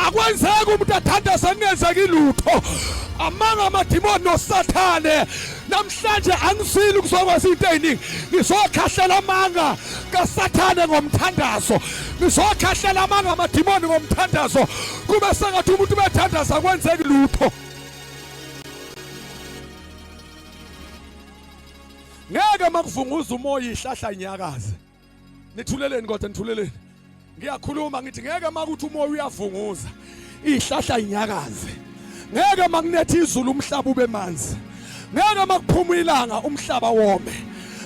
Akwenzeki umuntu athandaze kungenzeki lutho. Amanga amadimoni noSathane. Namhlanje angisili ukuzokwazi into eziningi. Ngizokhahlela amanga kaSathane ngomthandazo. Ngizokhahlela amanga amadimoni ngomthandazo. Kube sengathi umuntu bethandaza kwenzeki lutho. Ngeke makuvunguza umoya ihlahla inyakaze. Nithuleleni kodwa nithuleleni. Ngiyakhuluma ngithi ngeke makuthi umoya uyavunguza ihlahla inyakaze. Ngeke makunetha izulu umhlaba ube manzi. Ngeke makuphuma ilanga umhlaba wome.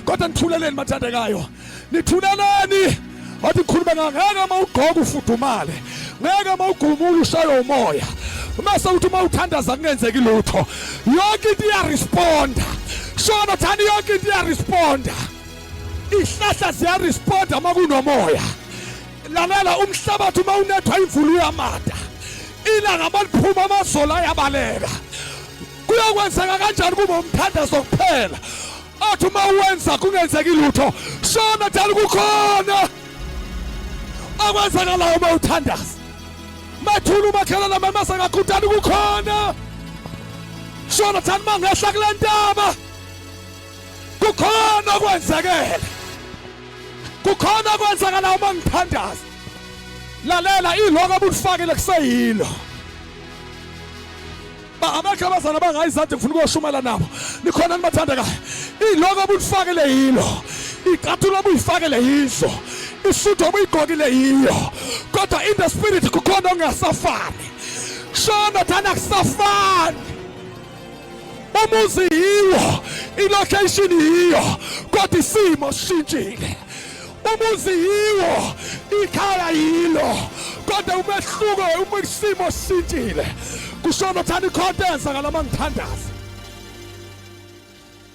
Kodwa nithuleleni bathandekayo. Nithuleleni. Wathi ngikhulume ngeke mawugqoka ufudumale. Ngeke mawugumula ushaywe umoya. Mase uthi uma uthandaza kungenzeki lutho. Yonke into iyaresponda. Shona thani yonke into iyaresponda. Ihlahla ziyaresponda uma kunomoya. Lalela umhlabathi uma unethwa imvula uyamata. Ilanga maliphuma amazolo ayabaleka. Kuyokwenzeka kanjani kuba umthandazo kuphela? Athi uma uwenza kungenzeki lutho. Shona dala kukhona. Okwenzakalayo uma uthandaza. Mathula umakhelwane mamasa kakhutani kukhona. Shona thani mangehla kule ntaba. Kukhona okwenzekele. Kukhona okwenzakala uma ngithandaza. Lalela iloko abulifakile kuseyilo. Abekho abazana abangayizade ngifuna ukuyoshumayela nabo. Nikhona nibathandekayo. Iloko abulifakile yilo. Icathulo obuyifakile yizo. Isudu obuyigqokile yiyo. Kodwa in the spirit kukhona okungasafani. Shona thana kusafani. Umuzi yiwo, ilocation yiyo, kodwa isimo sishintshile. Umuzi yiwo, ikhaya yilo, kodwa umehluko uma isimo sishintshile. Kusho nothanda ikhonto eyenzakala uma ngithandaza.